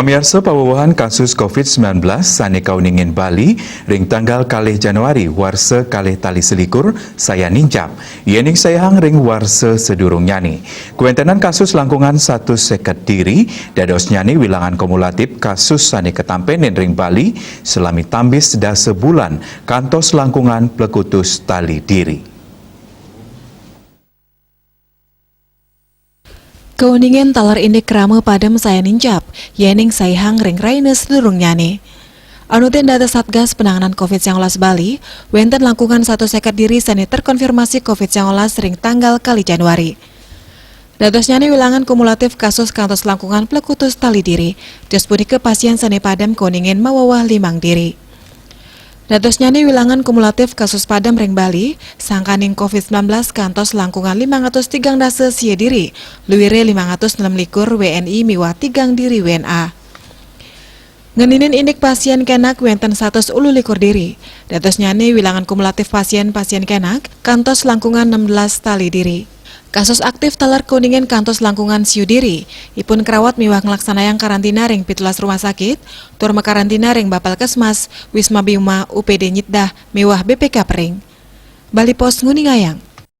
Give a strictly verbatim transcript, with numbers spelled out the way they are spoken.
Pamiarsa, pawewehan kasus covid sembilan belas sane kauningin Bali ring tanggal kalih Januari warsa kalih tali selikur sayan nincap, yening saihang ring warsa sadurungnyane. Kawentenan kasus langkungan satus seket diri, dadosnyane wilangan kumulatif kasus sane katampenin ring Bali salami tambis dasa bulan kantos langkungan plekutus tali diri. Kauningin taler indik krama padem sayan nincap, yening saihang ring rahina sadurungnyane. Anutin data Satgas Penanganan covid sembilan belas Bali, wenten langkungan satus seket diri sane terkonfirmasi covid sembilan belas ring tanggal kalih Januari. Dadosnyane wilangan kumulatif kasus kantos langkungan plekutus tali diri. Dados punika pasien sane padem kauningin maweweh limang diri. Dadosnyane wilangan kumulatif kasus padem ring Bali, sangkaning covid sembilan belas kantos langkungan limang atus tigang dasa sia diri, luire limang atus nem likur W N I miwah tigang diri W N A. Ngeninin indik pasien kenak wenten satus ulu likur diri. Dadosnyane wilangan kumulatif pasien-pasien kenak kantos langkungan nem belas tali diri. Kasus aktif taler kauningin kantos langkungan siu diri. Ipun karawat miwah nglaksanayang karantina ring pitulas rumah sakit, tur makarantina ring Bapelkesmas, Wisma Bima, U P D Nyitdah, miwah B P K Pering. Bali Post nguningayang.